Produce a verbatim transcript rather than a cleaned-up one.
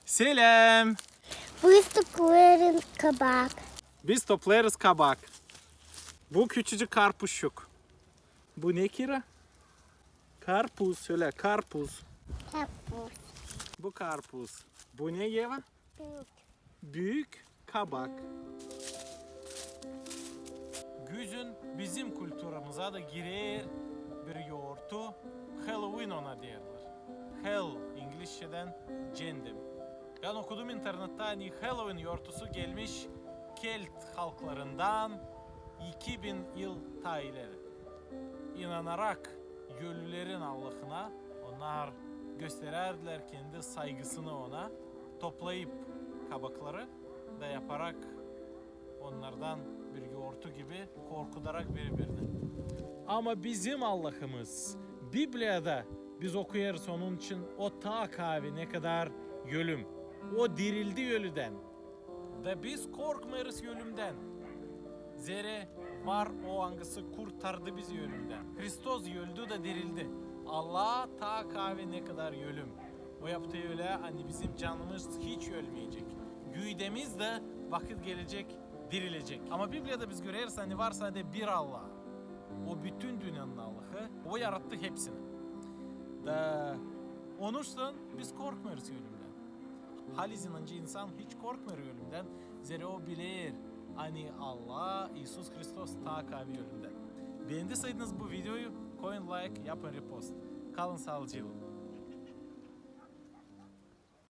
Seläm! Biz toplêêrız kabak. Biz toplêêrız kabak. Bu küçücük karpuşçuk. Bu ne, Kira? Karpuz, sölä, karpuz. Karpuz. Bu karpuz. Bu ne, Eva? Büük. Büük kabak. Güzün bizim kulturamıza da girer bir yortu, Halloween ona deerlär. Hell, inglizçedän cennem. Bän okudum internettä, ani Halloween yortusu gelmiş kelt halklarından iki bin yıl taa ileri. İnanarak ölülerin allahına, onnar gösterärdilär kendi saygısını ona, toplayıp kabakları da yaparak onnardan bir yortu gibi korkudarak biri-birini. Ama bizim Allahımız, Bibliyada biz okuyêrız onun için, o taa kaavi ne kadar ölüm. O dirildi ölüdän. Da biz korkmêêrız ölümdän. Zerä var o, angısı kurtardı bizi ölümdän. Hristos öldü da dirildi. Allah taa kaavi ne kadar ölüm. O yaptı ölä, ani bizim canımız hiç ölmeyecek. Güüdemiz dä vakıt gelecek, dirilecek. Ama Bibliyada biz göreriz, ani var sade bir Allah. O bütün dünnenin Allahı. O yarattı hepsini. Da onuştan biz korkmêêrız ölümdän. Halis inancı insan hiç korkmêêr ölümdän, zerä o biler, ani Allah, İisus Hristos taa kaavi ölümdän. Beendiseydiniz bu videoyu, koyun layk, yapın repost. Kalın saalıcaklan.